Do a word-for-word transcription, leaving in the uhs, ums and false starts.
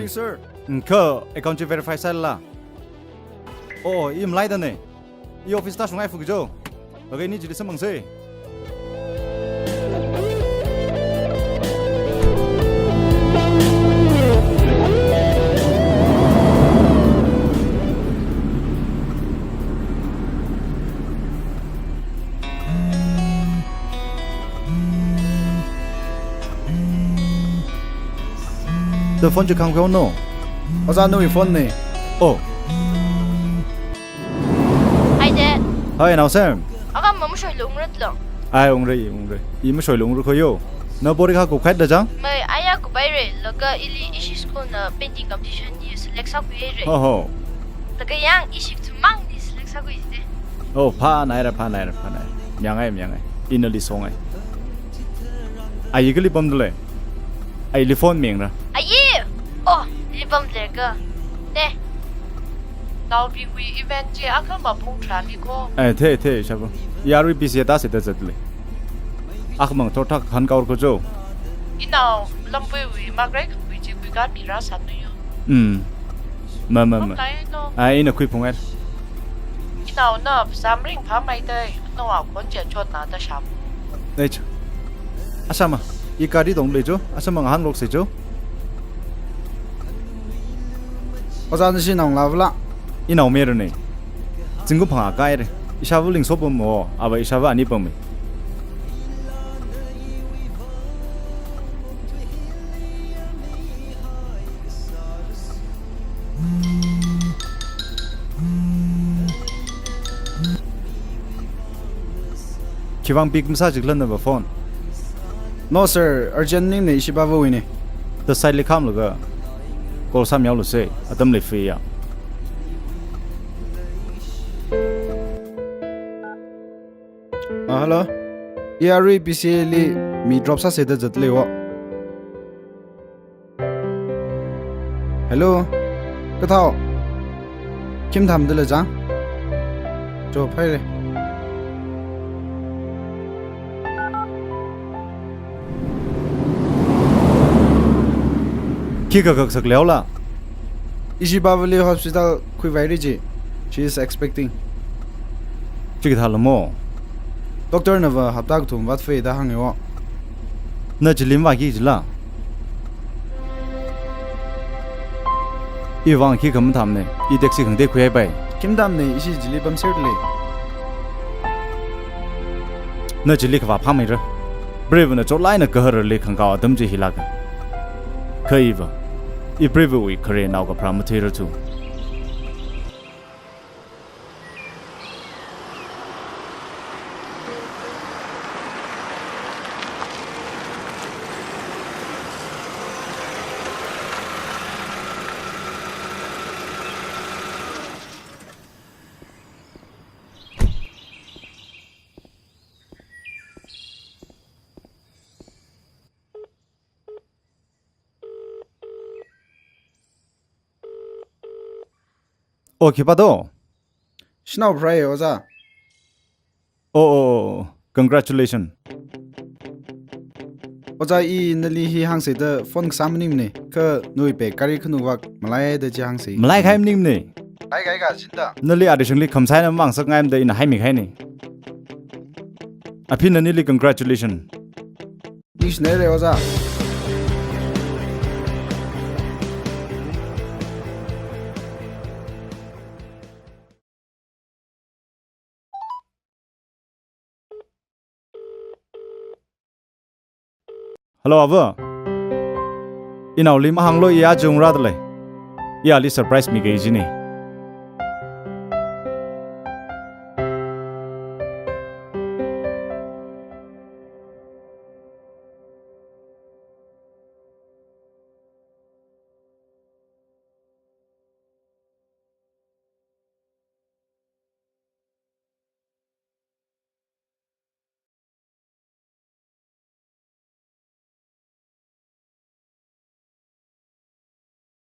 Sir. Mm, kha account chi verify sālala? Oh, i malaida ne. I office ta shungai fuki jo. Okay, ni chili samphangsa. The phone chi khangkheo no. Oza nawui phone ne. Oh. Hi, Dad. Hi, Naosem. Akha ma mashoilo ungratlo. Ai, ungra, ungra. I mashoilo ungra kho yo. Na Pori kha kupkahai da jang? Mai, aya kuphaira, laga ili ishi school na painting competition li select sākhuihaira. Ho ho. Laga yang ishi chumang li select sākhui jide. Oh, phānaira, phānaira, phānaira. Miyangai, miyangai. Ina li songai. Ayi kali pamdalei. Ayi li phone mingra. Ayi! Oh, li pamdalei ka. Te. Naobingwui event chi akha ma pung tharāmi ko. Eh, the, the, shaba. Yarui P C A ta se ta zatlei. Akhamang thotha khankaor ko jo. Inao, Lampuiwui Margaret khui chi khuikā mira sānu yo. Mm. Ma, ma, ma. Pamlai no. Ai, ina khuiphungai. Inao na phasā maringphāmei dai, nawui khon chi chotna da shap. Nei cho. Asama, i gari tongli jo, asama ngahānloksa jo. Oza nashi naongalāvala? Inao mera ne. Zingkum phangā kahaira. Ishāva lingso pam mo, ava ishāva ani pam mi. Khivang pick masā jikla nava phone? No sir, urgent maningmana, ishi pāvawuina. The site li khamlaga call sāmihaolu se, atam lei free ya. Ah, hello. Yarui P C A li mi drop sāsa da zatlei wo. Hello. Kathāo? Khi mathāmada lei jang? Cho, phaira. Khikha kaksak leola? Ishi pāvali hospital khuivaira ji. She is expecting. Chikathā lamo? Doctor nava hapta kathum vātfei da hānga wo. Na chili mavāki jila? Ivang khikha mathāmana, i taxi khangatei khuihaipai. Khi mathāmana, ishi chili pamserlei. Na chili khavā phāmeira. Preivana chotlāk eina gaharali khangakao atam chi hilāka. Kha iva, i preivawui kharenao kapharā matheira chu. Oh, khipā do? Shanao pharāi, oza. Oh, oh, oh, oh. Congratulations. Oza, i nali hi hāngsa da phone kasā maningmana, kha nawui pek gari khanuvak malai da chi hāngsa. Malaikahai maningmana. Ai, kai ka chinda. Nali adishangli khamsai na mangsakngaimada ina haimikahaina. Aphi nanili congratulations. Ningshinaira, oza. Hello, ava. Inaoli mahānglu, i aja ungrādalei. I ali surprise miki jina.